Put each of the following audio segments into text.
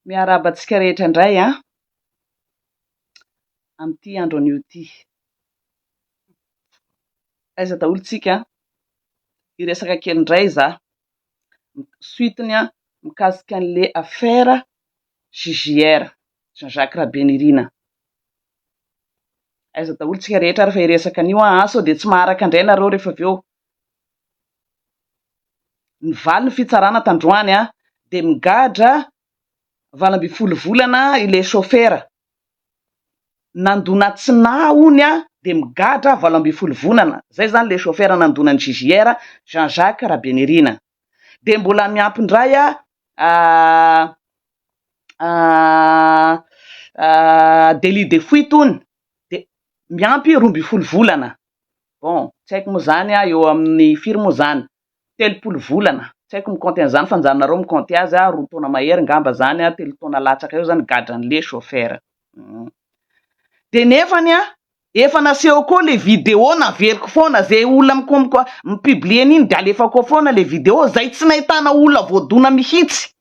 Miarahaba antsika rehetra indray an, amin'ity andro anio ity. Aiza daholo tsika an? Hiresaka kely indray za, suite-ny an, mikasika an'le affaire JJR, Jean Jacques Rabenirina. Aiza daholo tsika rehetra ary fa hiresaka an'io aho an, sao dia tsy maharaka indray nareo rehefa avy eo. Nivaly ny fitsarana tandroany an, dia migadra 18 volana ilay chauffeur. Nandona tsy nahy hono an, dia migadra 18 volana. Zay zany ilay chauffeur nandona an'i JJR, Jean Jacques Rabenirina. Dia mbola miampy indray an, délit de fuite hono, dia miampy 12 volana. Bon, tsy haiko moa zany an, eo amin'ny firy moa zany? 30 volana, tsy haiko mi-compter an'izany fa anjaranareo mi-compter azy an, roa taona mahery ngamba zany an, telo taona latsaka eo zany gadran'le chauffeur. De nefany an, efa nasehoko eo le vidéo naveriko foana, ze olona mi-com- mi-publier an'iny de alefako eo foana le vidéo, zay tsy nahitana olona voadona mihitsy,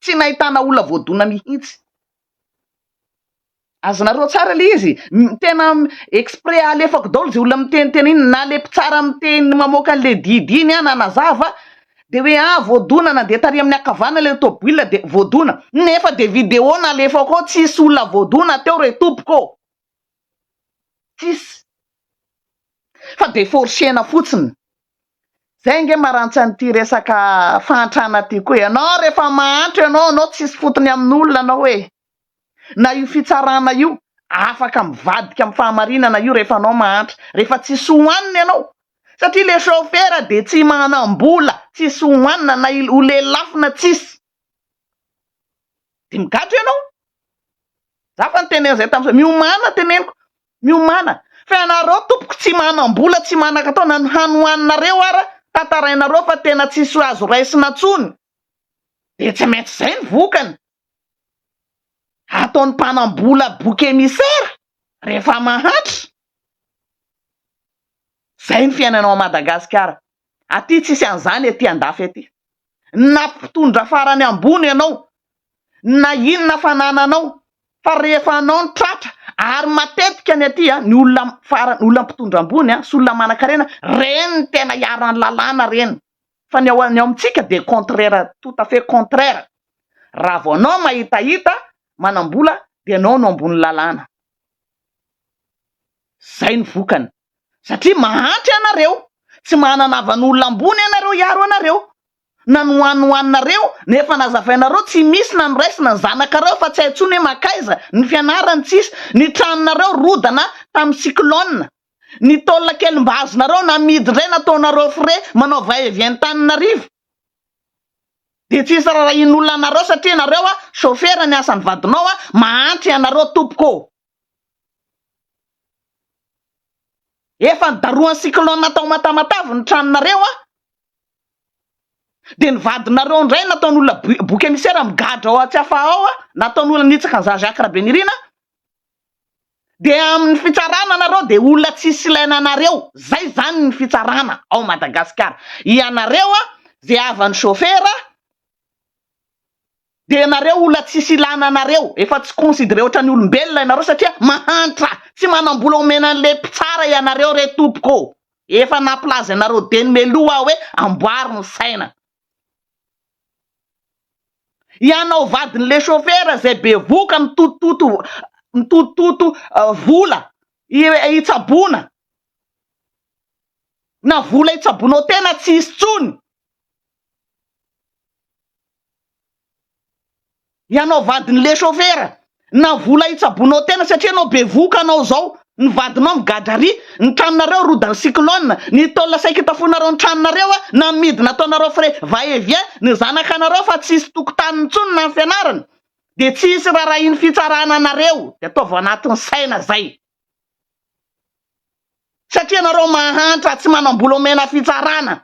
tsy nahitana olona voadona mihitsy. Azonareo tsara le izy? Tena exprès alefako daholo ze olona miteniteny iny na le mpitsara miteny mamoaka an'le didy iny an nanazava de hoe ah voadona nandeha tary amin'ny ankavanana le tôbila de voadona nefa de vidéo nalefako ao tsisy olona voadona teo re tompoko ô! Tsisy fa de forcena fotsiny. Zay ange marantsa an'ity resaka fahantrana ty koa e! Ianao rehefa mahantra ianao, anao tsisy fotony amin'olona anao e! Na io fitsarana io afaka mivadika amin'ny fahamarinana io rehefa anao mahantra, rehefa tsisy hohanina ianao, satria le chauffeur dia tsy manam-bola, tsisy hohanina na ho lelafina tsisy, dia migadra ianao. Za fa niteny an'izay tamin'izay, miomàna teneniko, miomàna, fa ianareo tompoko tsy manam-bola, tsy manan-katao, na ny hanohaninareo ara tantarainareo fa tena tsisy azo raisina intsony, dia tsy maintsy izay ny vokany. Ataon'ny mpanam-bola bouc émissaire rehefa mahantra. Zay ny fiainana ao Madagasikara. Aty tsisy an'izany aty andafy aty. Na mpitondra farany ambony ianao, na inona fanananao, fa rehefa anao ny tratra, ary matetika ny aty ny olona farany, olona mpitondra ambony sy olona manankarena, reny ny tena iharan'ny lalàna reny. Fa ny ao ny ao amintsika dia contraire tout à fait contraire. Raha vao anao mahitahita manam-bola dia anao no ambony lalàna. Zay ny vokany. Satria mahantra ianareo, tsy manana havan'olona ambony ianareo hiaro anareo. Na ny hohanihoaninareo na efa nazavainareo tsy misy na noraisina ny zanakareo fa tsy hay intsony hoe mankaiza, ny fianarany tsisy, ny tranonareo rodana tamin'ny cyclone. Ny tôle kely mba azonareo namidy indray nataonareo frais manao va et vient Antananarivo dia tsy hisy rarahian'olona anareo satria ianareo a chauffeur ny asan'ny vadinao a mahantra ianareo tompoko ô! Efa nidarohan'ny cyclone tao Matamatave ny tranonareo a dia ny vadinareo indray nataon'olona bouc émissaire migadra ao Tsiafahy ao a nataon'olona nitsaka an'i Jean Jacques Rabenirina Dia amin'ny fitsarana nareo dia olona tsisy ilaina anareo, zay zany ny fitsarana ao Madagascar, ianareo a ze havan'ny chauffeur dia ianareo olona tsisy ilana anareo, efa tsy consideré ohatran'ny olombelona ianareo satria mahantra, tsy manambola omena an'le mpitsara ianareo re tompoko ô, efa nampilaza anareo dieny mialoha aho hoe amboary ny saina. Ianao vadin'le chauffeur zay bevoka mitotototo mitotototo vola hitsaboana na vola hitsaboanao tena tsisy tsony. Ianao vadin'le chauffeur na vola hitsaboanao tena satria ianao bevohoka anao zao, ny vadinao migadra ary, ny tranonareo rodan'ny cyclone, ny tôle saika itafoanareo ny tranonareo a, namidy nataonareo frais va et vient, ny zanakanareo fa tsisy tokotaniny intsony na ny fianarany de tsisy rarahin'ny fitsarana anareo de ataovy anatin'ny saina zay satria ianareo mahantra tsy manambola omena fitsarana.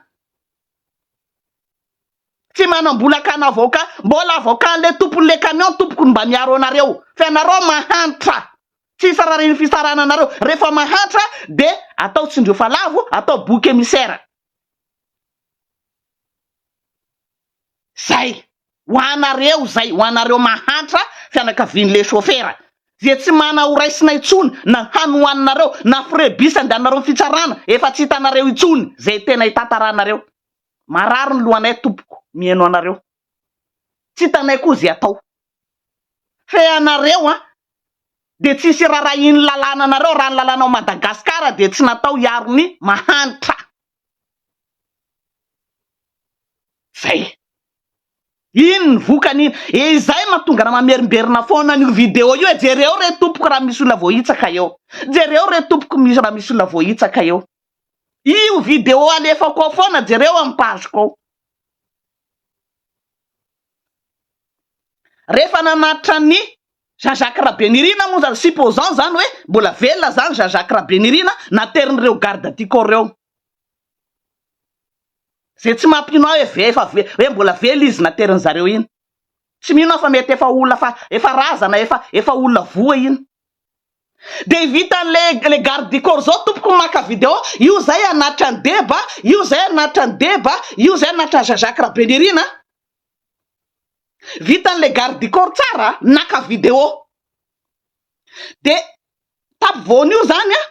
Tsy manambola hakana avocat, mbola avocat anle tomponle camion tompoko no mba miaro anareo, fa ianareo mahantra, tsisy rariny fisarahana anareo, rehefa mahantra de atao tsindrio fa lavo, atao bouc émissaire. Zay. Ho anareo izay, ho anareo mahantra fianakavian'le chauffeur ze tsy mana ho raisina intsony na hanohaninareo na frais bus andehanareo am fitsarana efa tsy hitanareo intsony zay tena hitantaranareo. Marary ny lohanay tompoko miheno anareo. Tsy hitanay koa ze atao. Fe anareo an de tsisy rarahin'ny lalàna anareo raha ny lalàna ao Madagascar dia tsy natao hiaro ny mahantra. Zay. Iny ny vokany iny. E izay mahatonga anah mamerimberina foana an'io vidéo io e, jereo re tompoko raha misy olona voahitsaka eo. Jereo re tompoko misy raha misy olona voahitsaka eo. Io vidéo alefako ao foana jereo amin'ny page-ko ao. Rehefa nanatitra an'i Jean Jacques Rabenirina moa zany, supposant zany hoe mbola velona zany Jean Jacques Rabenirina, naterin'ireo garde du corps ireo. Zay tsy mampino ahy hoe efa hoe mbola velona izy naterin'ny zareo iny. Tsy mino aho fa mety efa olona fa efa razana efa efa olona voa iny. De vitan'le le garde du corps zao tompoko maka vidéo, io zay hanatitra an'i Deba, io zay hanatitra an'i Deba, io zay hanatitra an'i Jean Jacques Rabenirina. Vitan'le garde du corps tsara naka vidéo. De tampovoan'io zany an,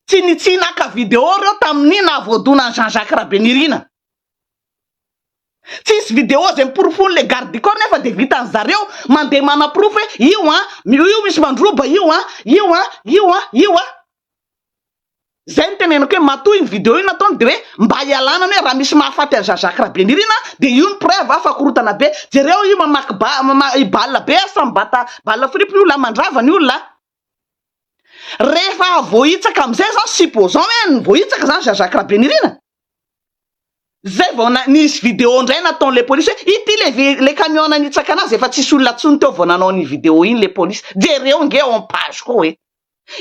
Tsy ny tsy naka vidéo reo tamin'ny nahavoadona an'i Jean Jacques Rabenirina. Tsisy vidéo zay miporofo le garde du corps nefa de vitan'ny zareo mandeha manaporofo hoe io an, io misy mandroba io an, io an, io an, io an. Zay no teneniko hoe matoa iny vidéo io nataony de hoe mba hialana ny hoe raha misy mahafaty an'i Jean Jacques Rabenirina de io ny preuve fa korotana be. Jereo io mamaky ba, mama, balle be samy bata balle fripy ny olona, mandrava ny olona. Rehefa voahitsaka amizay zany supposons hoe voahitsaka zany Jean Jacques Rabenirina, zay vao nisy vidéo ndray nataon'le polisy hoe ity le le camion nanitsaka anazy efa tsisy olona tsony teo vao nanao an'iny vidéo iny le polisy, jereo nge ao am page ko e,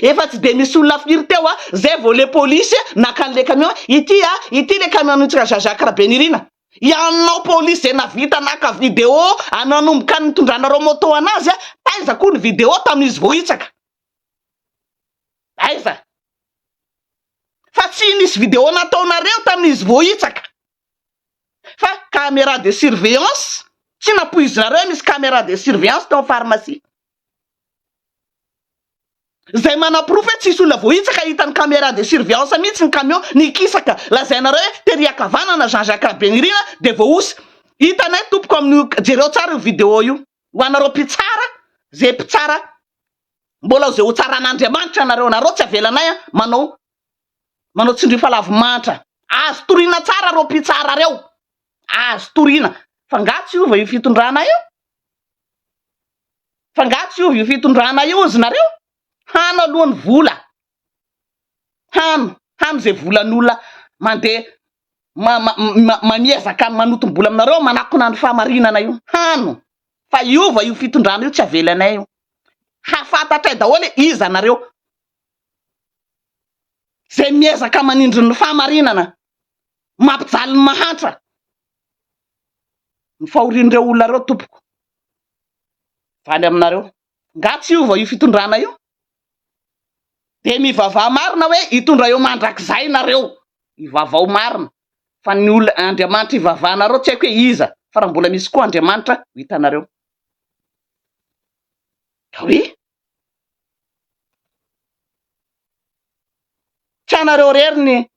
efa tsy de nisy olona firy teo a, zay vao le polisy naka an'le camion hoe ity a, ity le camion nanitsaka Jean Jacques Rabenirina, ianao polisy zay navita naka vidéo nanomboka nitondranareo moto anazy a, taiza koa ny vidéo tamin'izy voahitsaka? Aiza? Fa tsy nisy vidéo nataonareo tamin'izy voahitsaka fa caméra de surveillance tsy nampoizinareo nisy caméra de surveillance tao pharmacie. Izay manaporofo hoe tsisy olona voahitsaka hitan'ny caméra de surveillance mihitsy ny camion nikisaka lazainareo hoe tery ankavanana Jean Jacques Rabenirina dia voahosy. Hitanay tompoko amin'io jereo tsara io vidéo io. Ho anareo mpitsara izay mpitsara mbola ho izay ho tsaran'Andriamanitra nareo nareo tsy avelanay a manao manao tsindrio falavo mantra azo torina tsara reo mpitsara reo azo torina fa nga tsy hiova io fitondrana io fa nga tsy hiova io fitondrana io ozy nareo hano aloha ny vola hano hano izay volan'olona mandeha ma ma ma ma miezaka manotom-bola aminareo manakona ny fahamarinana io hano fa hiova io fitondrana io tsy avelanay io hafantatray daholo hoe iza nareo zay miezaka manindry ny fahamarinana mampijaly ny mahantra ny fahorian'ireo olona ireo tompoko valy aminareo nga tsy hiova io fitondrana io de mivavaha marina hoe hitondra eo mandrakizay nareo ivavao marina fa ny olona Andriamanitra ivavahanareo tsy haiko hoe iza fa raha mbola misy koa Andriamanitra ho hitanareo ka hoe tsy anareo rery ny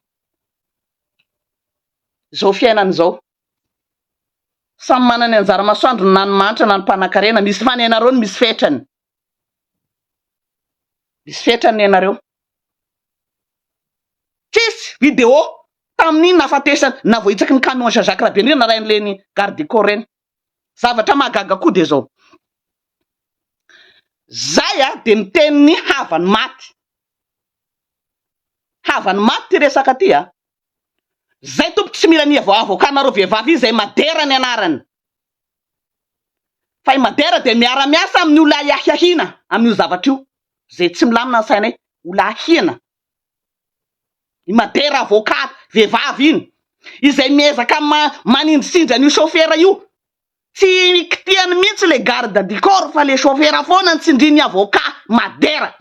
izao fiainana izao samy manana ny anjara masoandro na ny mahantra na ny mpanankarena misy fa ny anareo no misy fetrany Misy fetrany ny anareo. Tsisy vidéo tamin'iny nahafatesana na voahitsaky ny camion Jean Jacques Rabenirina narahin'ireny garde du corps ireny. Zavatra mahagaga koa dia zao. Zay a dia miteny ny havany maty. Havany maty ty resaka ty a. Zay tompoko tsy mila ny avocat-nareo vehivavy io zay madera ny anarany. Fa i Madera dia miara-miasa amin'ny olona ahiahiana amin'io zavatra io, izay tsy milamina ny sainay, olona ahiana. I Madera avocat vehivavy iny, izay miezaka manindrisindry an'io chauffeur io. Tsy kitihany mihitsy le garde du corps fa le chauffeur foana no tsindrin'ny avocat Madera.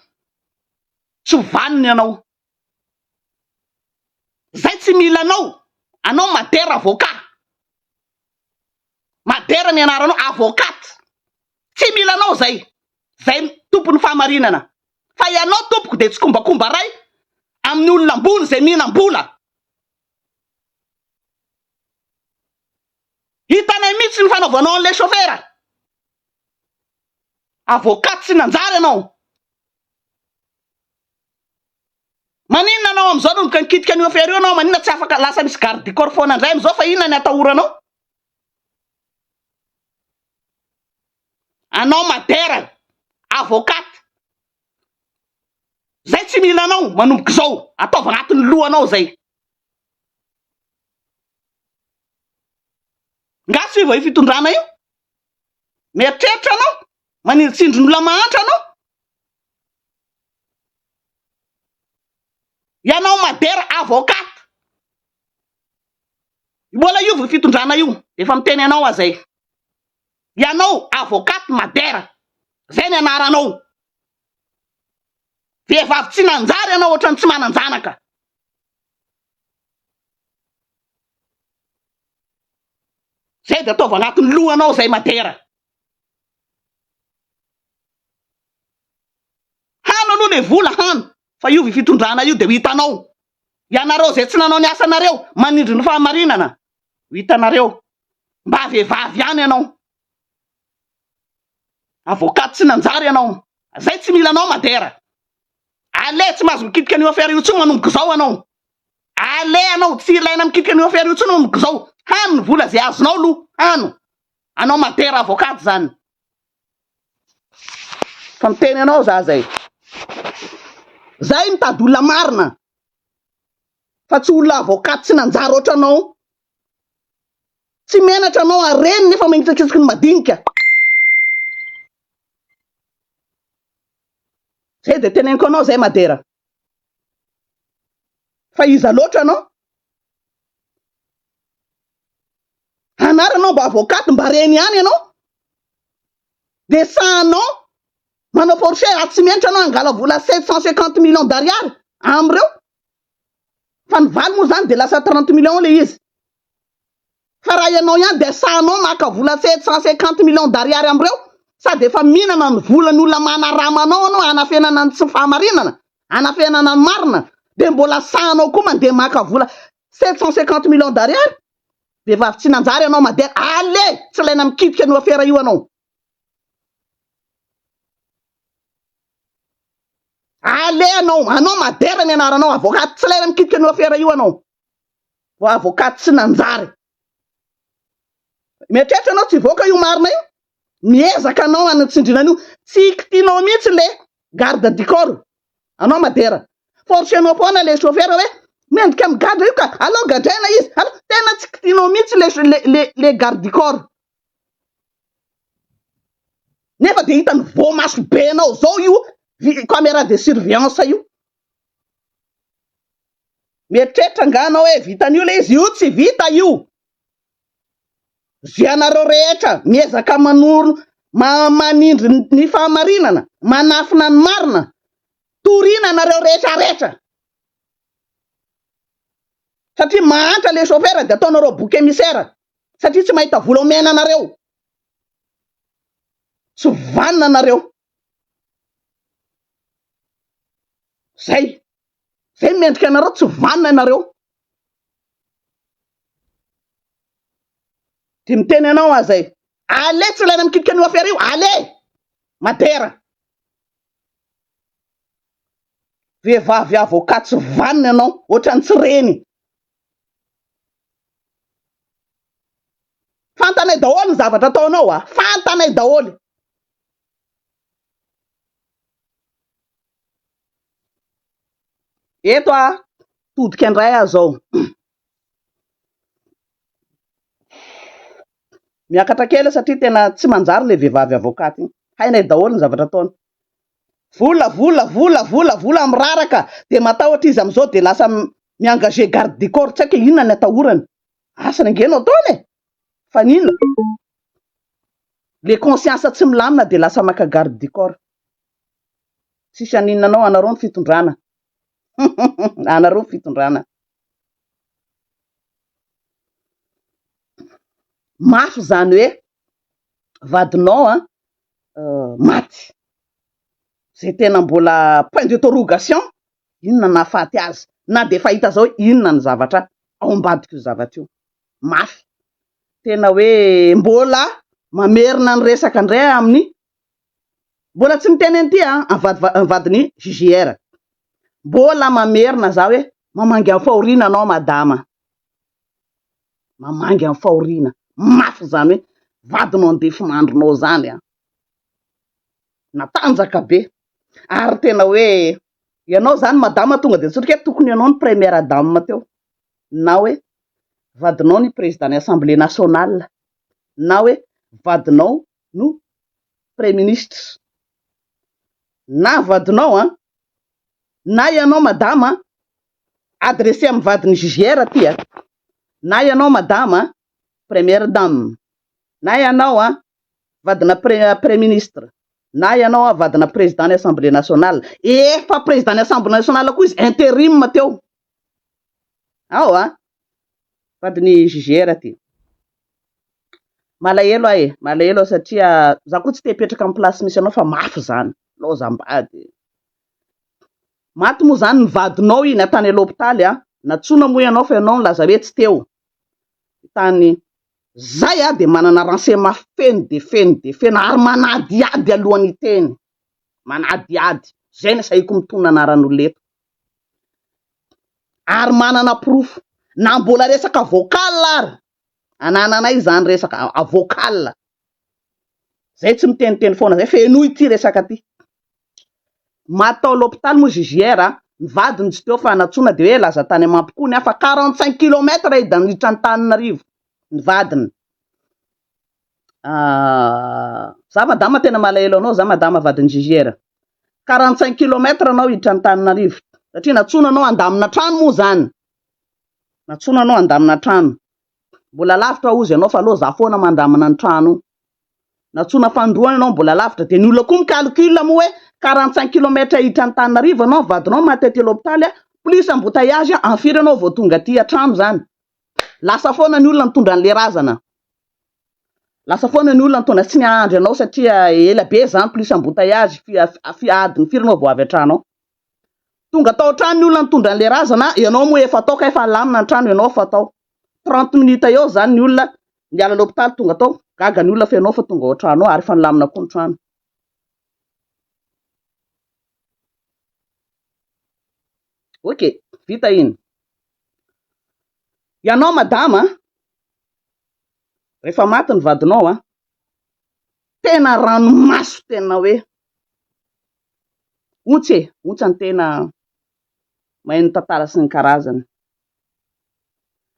Tsy ho vanona ianao. Zay tsy mila anao, anao Madera avocat. Madera ny anaranao, avocate. Tsy mila anao zay. Zay tompon'ny fahamarinana. Fa ianao tompoko dia tsikombakomba ray amin'ny olona ambony izay mihinam-bola. Hitanay mihitsy ny fanaovanao an'ilay chauffeur. Avocat tsy nanjary ianao. Maninona anao amin'izao nanomboka nikitika an'io affaire io ianao, maninona tsy afaka lasa misy garde du corps foana indray amin'izao fa inona ny atahoranao? Anao madera, avocat. Zay tsy mila anao manomboka izao, ataovy anatin'ny lohanao zay. Nga tsy vao io fitondrana io? Mieritreritra anao? Manindritsindry ny olona mahantra anao? Ianao madera avocat. Mbola io vao fitondrana io, efa miteny anao aho zay. Ianao avocat madera, zay ny anaranao. Vehivavy tsy nanjary ianao ohatran'ny tsy manan-janaka. Zay de ataovy anatin'ny lohanao zay madera. Hano aloha le vola hano fa io fitondrana io de ho hitanao. Ianareo izay tsy nanao ny asanareo manindry ny fahamarinana ho hitanareo. Mba vehivavy ihany ianao. Avocat tsy nanjary ianao. Zay tsy mila anao madera. Allez tsy mahazo mikitika an'io affaire io intsony manomboka izao ianao. Allez ianao tsy ilaina mikitika an'io affaire io intsony manomboka izao. Hano ny vola izay azonao aloha hano. Anao madera avocat zany. Fa miteny anao za zay. Zay mitady olona marina. Fa tsy olona avocat tsy nanjary ohatranao. Tsy menatra anao hareny nefa manitsakitsaky ny madinika. Zay de teneniko anao zay madera. Fa iza loatra anao? Anaranao mba avocat mba reny ihany ianao de sahanao manao forfait ary tsy miantra anao hangala vola 750 millions d'ariary amreo fa ny valy moa zany de lasa 30 millions le izy fa raha ianao ihany de sahanao maka vola 750 millions d'ariary amreo sady efa mihinana ny volan'olona manarama anao anao hanafenana ny tsy fahamarinana hanafenana ny marina de mbola sahanao koa mandeha maka vola 750 millions d'ariary Vehivavy tsy nanjary ianao madère allez tsy ilaina mikitika an'io afera io anao allez anao anao madère ny anaranao avocat tsy ilaina mikitika an'io afera io anao vao avocat tsy nanjary mieritreritra anao tsy hivoaka io marina io miezaka anao hanitsindrina an'io tsy kitianao mihitsy le garde du corps Anao madera. Forcenao foana le chauffeur hoe mendrika migadra io ka aleo gadraina izy. Aleo tena tsy kitianao mihitsy le le le le garde du corps. Nefa dia hitany voamaso be anao zao io caméra de surveillance io. Mieritreritra angaha anao hoe vitan'io le izy? Io tsy vita io. Zianareo rehetra miezaka manoro manindry ny fahamarinana, manafina ny marina, torina nareo rehetra rehetra. Satria mahantra le chauffeur de ataonareo bouc émissaire satria tsy mahita vola omena anareo. Tsy vanona nareo. Zay. Zay mendrika anareo tsy vanona ianareo. Dia miteny anao aho zay. Allez tsy ilaina mikitika an'io affaire io. Allez! Madera. Vehivavy avocat tsy vanona ianao, ohatran'ny tsy reny. Fantanay daholo ny zavatra ataonao a. Fantanay daholo. Eto a, todika indray aho zao. Miakatra kely satria tena tsy manjary le vehivavy avocat iny. Hainay daholo ny zavatra ataony. Vola, vola, vola, vola, vola miraraka dia matahotra izy amin'izao dia lasa mi-engager garde du corps tsy haiko hoe inona ny atahorany. Asa ange no ataony e! Fa n'inona? Le conscience tsy milamina dia lasa maka garde du corps. Tsisy haninona anao, anareo ny fitondrana. Anareo ny fitondrana. Mafy izany hoe. Vadinao an, maty. Izay tena mbola point d'interrogation, inona no nahafaty azy? Na dia efa hita zao hoe inona ny zavatra ao ambadik'io zavatra io. Mafy. Tena hoe mbola mamerina ny resaka indray amin'ny, mbola tsy miteny an'ity an, ny vadin'i JJR. Mbola mamerina za hoe mamangy amin'ny fahoriana anao madama. Mamangy amin'ny fahoriana. Mafy izany hoe vadinao andefimandrinao izany an. Natanjaka be. Ary tena hoe ianao izany madama tonga dia tsotrika hoe tokony ianao no première dame teo. Na hoe vadinao ny président ny assemblée nationale. Na hoe vadinao no premier ministre. Na vadinao an, na ianao madama an, adressé amin'ny vadin'i JJR aty an, na ianao madama an, première dame, na ianao an, vadina premier ministre, na ianao an, vadina président ny assemblée nationale, efa président ny assemblée nationale koa izy interim teo, ao an, vadin'i JJR aty. Malahelo aho e, malahelo aho satria za koa tsy te hipetraka amin'ny place misy anao fa mafy zany, lozam-bady. Maty moa zany ny vadinao iny tany à l'hôpitaly a, nantsoina moa ianao fa ianao nilaza hoe tsy teo tany, zay a dia manana renseignement feno dia feno dia feno ary manadihady alohan'ny hiteny, manadihady, zay no sahiko mitonona anaran'olona eto, ary manana porofo, na mbola resaka vocal ary, anananay izany resaka vocal, zay tsy miteniteny foana zay, fenoy ity resaka ity. Maty tao l'hôpital moa JJR a, ny vadiny tsy teo fa nantsoina dia hoe laza tany Mampikony fa 45 kilomètre i niditra Antananarivo ny vadiny. Za madama tena malahelo anao za madama vadin'i JJR. 45 kilomètre anao hiditra Antananarivo satria nantsoina anao handamina trano moa zany. Nantsoina anao handamina trano. Mbola lavitra hozy ianao fa aleo za foana mandamina ny trano. Nantsoina fanindroany ianao mbola lavitra dia ny olona koa mi-calcul moa hoe 45 kilomètre hiditra Antananarivo ianao, vadinao maty aty l'hôpitaly plus embouteillage en firy ianao vao tonga aty an-trano zany. Lasa foana ny olona nitondra an'le razana. Lasa foana ny olona nitondra tsy niandry anao satria ela be zany plus embouteillage fi adiny firy ianao vao avy an-trano ao. Tonga tao an-trano ny olona nitondra an'le razana, ianao moa efa tao kay efa nilamina ny trano ianao efa tao. 30 minutes eo zany ny olona niala l'hôpitaly tonga tao, gaga ny olona fa ianao efa tonga ao an-trano ao ary efa nilamina koa ny trano. Ok, vita iny. Ianao madama, rehefa maty ny vadinao an, tena ranomaso tena hoe Ontsa e, ontsa ny tena mahay ny tantara sy ny karazany.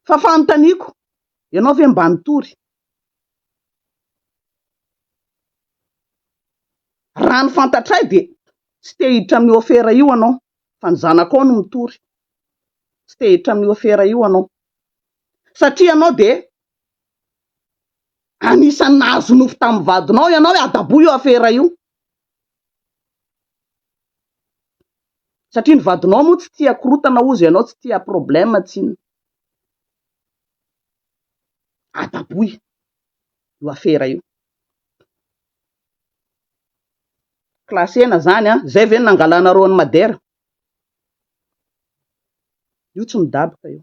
Fa fanontaniako, ianao ve mba nitory? Raha ny fantatray dia tsy te hiditra amin'io afera io ianao, fa ny zanakao no mitory. Tsy te hiditra amin'io afera io ianao. Satria ianao dia anisan'ny nahazo nofy tamin'ny vadinao ianao hoe adaboy io afera io. Satria ny vadinao moa tsy tia korotana ozy ianao tsy tia problème tsinona. Adaboy io afera io. Classena zany an, zay ve no nangalanareo an'i Madera? Io tsy midaboka io.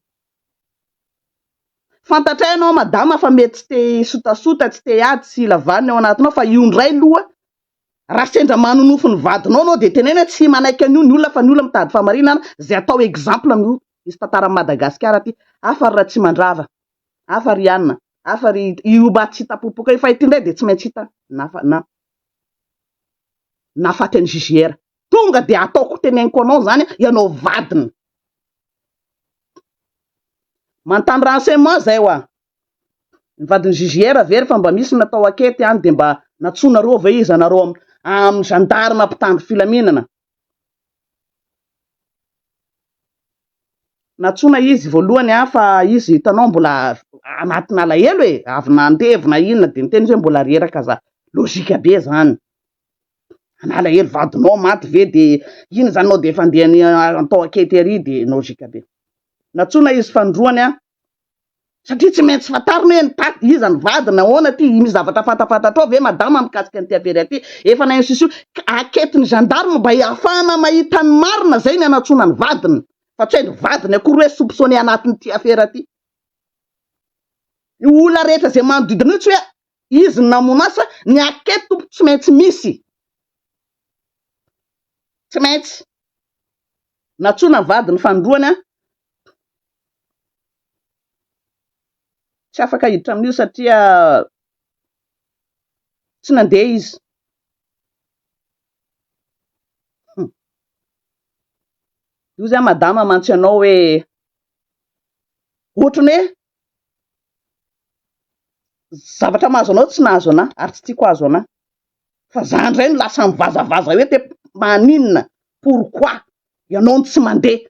Fantatray ianao madama fa mety tsy te hisotasota, tsy te hiady, tsy hila vaniny ao anatinao fa io ndray loha Raha sendra manonofy ny vadinao anao dia teneno hoe tsy manaiky an'io ny olona fa ny olona mitady fahamarinana izay atao exemple amin'io misy tantaran'i Madagasikara aty. Hafa ry Ratsimandrava, hafa ry Anna, hafa ry io mba tsy hita popoka io fa ity indray dia tsy maintsy hita na na nahafaty an'i JJR. Tonga dia ataoko teneniko anao izany ianao vadiny. Manontany renseignement zay hoa. Ny vadin'i JJR ve rehefa mba misy natao ankety any dia mba nantsoinareo ve izy anareo am amin'ny gendarme mpitandro filaminana? Nantsoina izy voalohany an fa izy hitanao mbola anatin'alahelo e, avy nandevina inona dia niteny izy hoe mbola reraka za, logique be zany, an'alahelo vadinao maty ve dia iny zany anao dia efa andeha atao ankety ery dia logique be. Nantsoina izy fanindroany an. Satria tsy maintsy fantarina hoe ny taty, iza ny vadiny, ahoana ity, misy zavatra fantafantatrao ve madama mikasika an'ity afera ity, efa nahay ny enquête ny gendarme mba hahafahana mahita ny marina zay ny anantsoana ny vadiny, fa tsy hoe ny vadiny akory hoe soupçonné anatin'ity afera ity. Io olona rehetra izay manodidina io tsy hoe izy no namono azy fa ny enquête tompoko tsy maintsy misy. Tsy maintsy. Nantsoina ny vadiny fanindroany an. Tsy afaka hiditra amin'io satria tsy nandeha izy. Io zany madama mantsy anao hoe ohatran'ny hoe zavatra mahazo anao tsy nahazo anah ary tsy tiako hahazo anah. Fa za ndray no lasa mivazavaza hoe te maninona, pourquoi ianao no tsy mandeha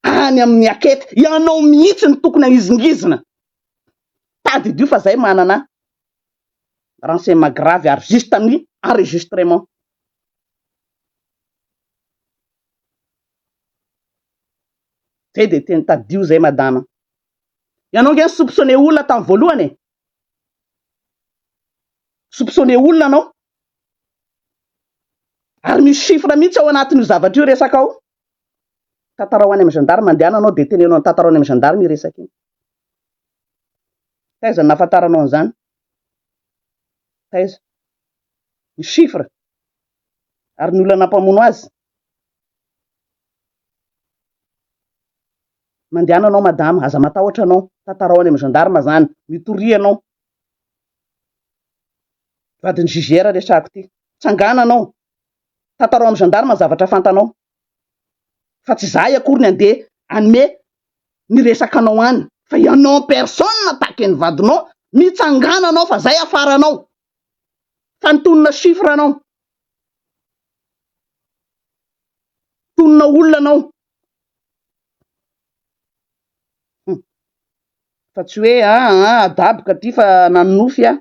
any amin'ny akety, ianao mihitsy no tokony hanizingizina. Tadidio fa zay manana renseignement grave ary juste amin'ny enregistrement. Zay dia teny tadidio zay madama. Ianao nge ni-soupçonner olona tamin'ny voalohany e. Soupçonner olona anao. Ary misy chiffre mihitsy ao anatin'io zavatra io resaka ao. Tantarao any amin'ny gendarme mandehana anao dia teneno tantarao any amin'ny gendarme io resaka io. Taiza no nahafantaranao an'izany? Taiza? Ny chiffre. Ary ny olona nampamono azy. Mandehana anao madama, aza matahotra anao, tantarao any amin'ny gendarme zany, mitoria anao. Vadin'i JGR resahako ty. Tsangana anao, tantarao amin'ny gendarme ny zavatra fantanao. Fa tsy izahay akory ny andeha hanome ny resaka anao any, fa ianao en personne taken'ny vadinao, mitsangana anao fa zay afaranao. Fa nitonona chiffre anao. Tonona olona anao. Hum. Fa tsy hoe ah ah adaboka ty fa nanonofy aho.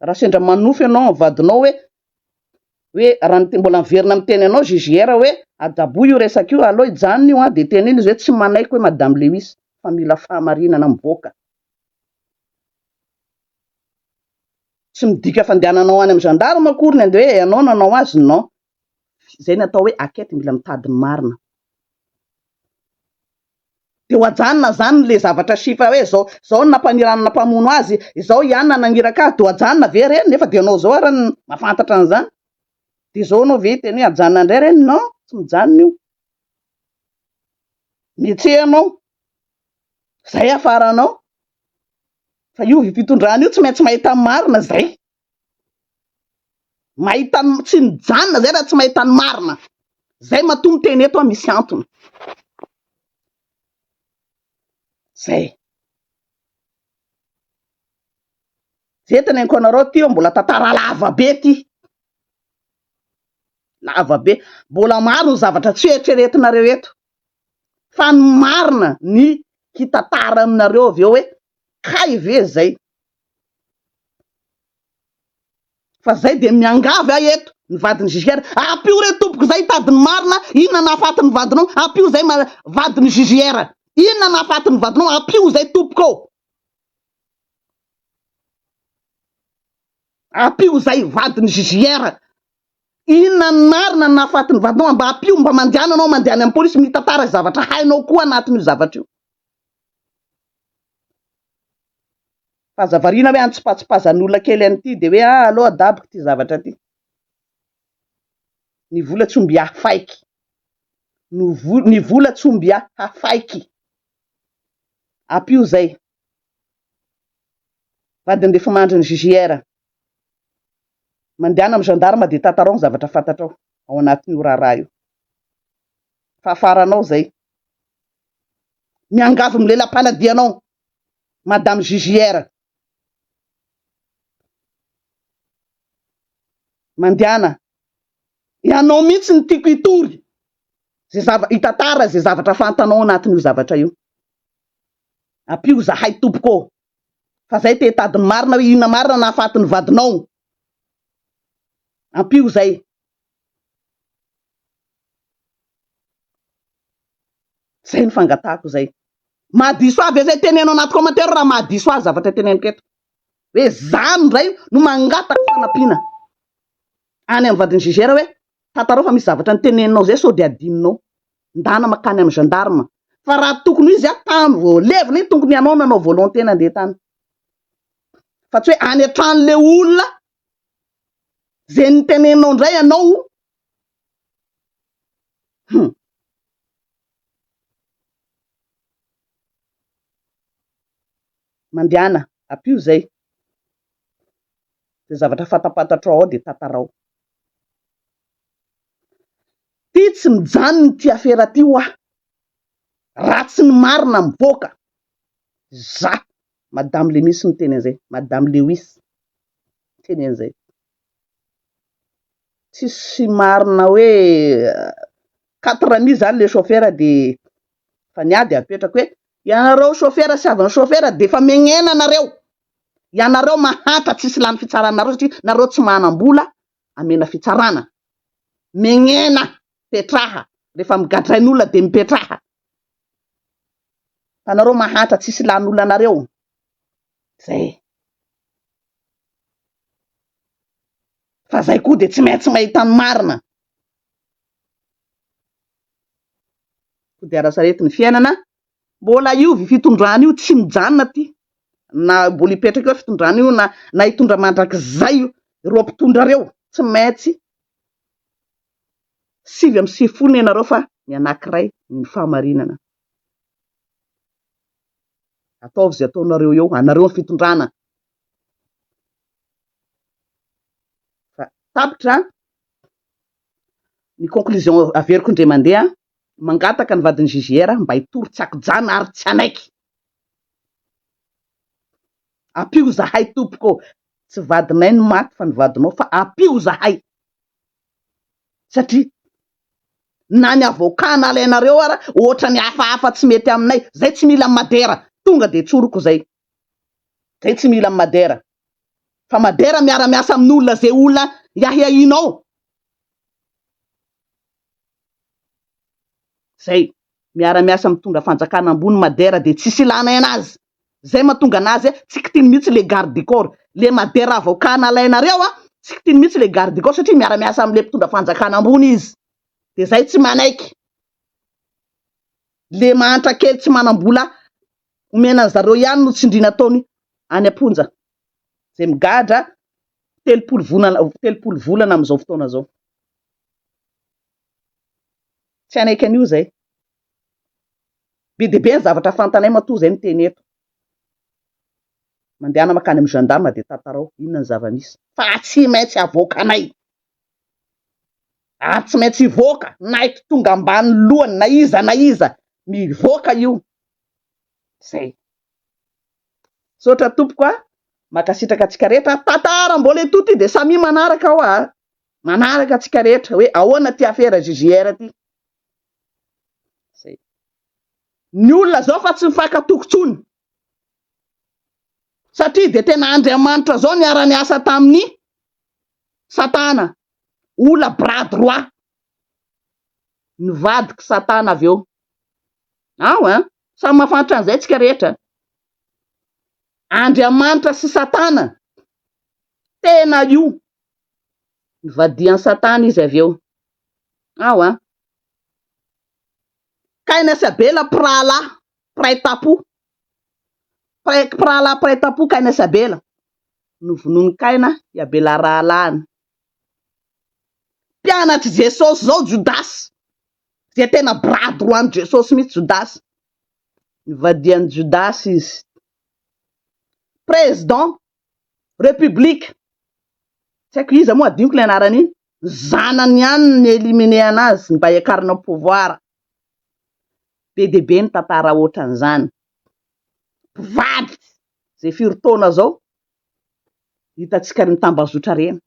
Raha sendra manonofy ianao amin'ny vadinao hoe hoe raha ny mbola miverina miteny anao JJR hoe adaboy io resaka io, aleo hijanona io an, dia teneno izy hoe tsy manaiky hoe Madame Lewis fa mila fahamarinana mivoaka. Tsy midika fandehananao any amin'ny gendarme akory ny andeha hoe ianao nanao azy, non. Izay ny atao hoe enquête mila mitady ny marina. Dia ho ajanona zany le zavatra chiffre hoe zao zao no nampanirana mpamono azy, izao i anona nagniraka azy, dia ho ajanona ve reny nefa dia ianao zao ary no mahafantatra an'izany? Dia zao ianao ve hiteny hoe ajanona indray reny? Non, tsy mijanona io. Mihetseha ianao, zay hafaranao. Fa io fitondrana io tsy maintsy mahita ny marina zay. Mahita ny, tsy mijanona zay raha tsy mahita ny marina. Zay matoa miteny eto aho misy antony. Zay. Zay teneniko anareo ty mbola tantara lava be ty. Lava be. Mbola maro ny zavatra tsy eritreretinareo eto. Fa ny marina ny hitantara aminareo avy eo hoe kay ve zay. Fa zay dia miangavy ahy eto ny vadin'i JJR, ampio re tompoko zay hitady ny marina, inona nahafaty ny vadinao, ampio zay vadin'i JJR, inona nahafaty ny vadinao, ampio zay tompoko ô. Ampio zay vadin'i JJR, inona ny marina ny nahafaty ny vadinao, mba ampio, mba mandehana anao mandeha any amin'ny polisy mitantara zavatra hainao koa anatin'io zavatra io. Fa aza variana hoe antsipatsipazan'olona kely an'ity dia hoe ah aleo adaboko ity zavatra ity. Ny vola tsy omby hafaiky. Ny vola tsy omby hafaiky. Ampio izay. Vadin'ny refomandrin'ny JJR. Mandehana amin'ny gendarme dia tantarao ny zavatra fantatrao ao anatin'io raharaha io. Fahafaranao izay. Miangavy milela-panadia anao. Madame JJR. Mandehana. Ianao mihitsy no tiako hitory zay zava hitantara zay zavatra fantanao anatin'io zavatra io. Ampio zahay tompoko ô. Fa zay te hitady ny marina hoe inona marina nahafaty ny vadinao. Ampio zay. Zay ny fangatahako zay. Mahadiso ahy ve zay teneno anaty commentaire raha mahadiso ahy zavatra teneniko eto. Hoe za ndray no mangataka fanampiana any amin'ny vadin'i JGR hoe tantarao fa misy zavatra niteneninao zay sao dia adinonao. Ndana makany amin'ny gendarme. Fa raha tokony ho izy aho tany vao levona iny tokony ianao nanao volonté nandeha tany. Fa tsy hoe any an-tranon'le olona zay niteneninao ndray ianao. Hum. Mandehana, ampio izay. Izay zavatra fantapantatrao ao dia tantarao. Ty tsy mijanona ity afera ty hoa. Raha tsy ny marina mivoaka. Za, Madame Lemis miteny an'izay. Madame Lewis miteny an'izay. Tsisy marina hoe quatre mille zany le chauffeur de fa ny ahy de apetrako hoe ianareo chauffeur sy havan'ny chauffeur de efa megnena nareo, ianareo mahantra tsisy lany fitsaranareo satria nareo tsy manam-bola amena fitsarana, megnena petraha rehefa migadrain'olona de mipetraha fa nareo mahantra tsisy lan'olona anareo, zay. Fa zay koa dia tsy maintsy mahita ny marina. Kodiaran-tsarety ny fiainana, mbola io vy fitondrana io tsy mijanona aty, na mbola hipetraka eo fitondrana io na na hitondra mandrakizay io, ireo mpitondra ireo tsy maintsy 99 ny anareo fa ny anankiray ny fahamarinana. Ataovy izay ataonareo eo, anareo ny fitondrana. Fa tapitra ny conclusion averiko indray mandeha, mangataka ny vadin'i JJR mba hitory tsy ankijanona ary tsy hanaiky. Ampio zahay tompoko ô, tsy vadinay no maty fa ny vadinao fa ampio zahay satria na ny avocat nalainareo ara ohatrany hafahafa tsy mety aminay, zay tsy mila madera, tonga de tsoriko zay. Zay tsy mila madera. Fa madera miara miasa amin'olona zay olona iahiahianao. Zay miara miasa mitondra fanjakana ambony madera de tsisy ilanay anazy. Zay mahatonga anazy tsy kitiny mihitsy le garde du corps. Le madera avocat nalainareo a tsy kitiny mihitsy le garde du corps satria miara miasa amle mpitondra fanjakana ambony izy. De zay tsy manaiky. Le mahantra kely tsy manambola Omena an zareo ihany no tsindriana ataony any am-ponja izay migadra 30 volana 30 volana amin'izao fotoana izao. Tsy hanaiky an'io izay. Be dia be ny zavatra fantanay matoa izay miteny eto. Mandehana mankany amin'ny gendarme dia tantarao inona ny zava-misy. Fa tsy maintsy avoakanay. Ary tsy maintsy hivoaka na eto tonga ambany lohany na iza na iza mivoaka io. Zay. Misaotra tompoko a, mankasitraka antsika rehetra, tantara mbola eto ty de samia manaraka ao a, manaraka antsika rehetra hoe ahoana ty afera JJR ty. Zay. Ny olona zao fa tsy mifankatoky tsony. Satria de tena Andriamanitra zao niara-niasa tamin'ny Satana, olona bras droit. Nivadiky Satana avy eo. Ao an! Samy mahafantatra an'izay tsika rehetra. Andriamanitra sy Satana. Tena io. Nivadihan'i Satana izy avy eo. Ao an! Kaina sy Abela mpirahalahy, mpiray tampo. Mpirahalahy mpiray tampo Kaina sy Abela. Novonoin'i Kaina i Abela rahalahiny. Mpianatr'i Jesosy izao Jodasy. Izay tena bras droit an'i Jesosy mihitsy Jodasy. Nivadihan'i Jodasy izy. Président République. Tsy haiko iza moa adinoko ilay anarany iny. Ny zanany ihany no ni-éliminer anazy mba hiakarana au pouvoir. Be dia be ny tantara ohatran'izany. Mpivady izay firy taona izao hitantsika ny tambazotra ireny.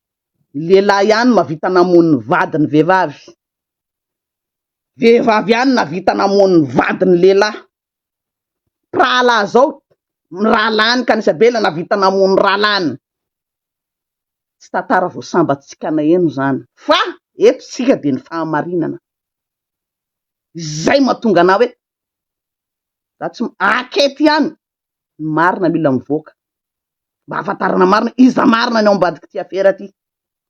Ny lehilahy ihany no mahavita namono ny vadiny vehivavy. Vehivavy ihany nahavita namono ny vadiny lehilahy. Mpirahalahy zao, ny rahalahiny ka nisy Abela nahavita namono ny rahalahiny. Tsy tantara vao sambatsika naheno izany fa eto tsika dia ny fahamarinana. Izay mahatonga anah hoe. Za tsy enquête ihany ny marina mila mivoaka mba ahafantarana marina iza marina ny ao ambadik'ity afera ty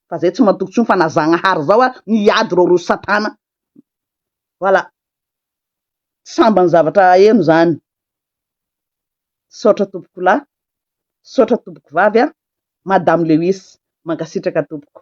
fa zay tsy matoky intsony fa na Zagnahary zao a miady reo roso satana. Voilà. Tsy sambany zavatra heno zany. Misaotra tompoko lahy, misaotra tompoko vavy a, Madame Lewis, mankasitraka tompoko.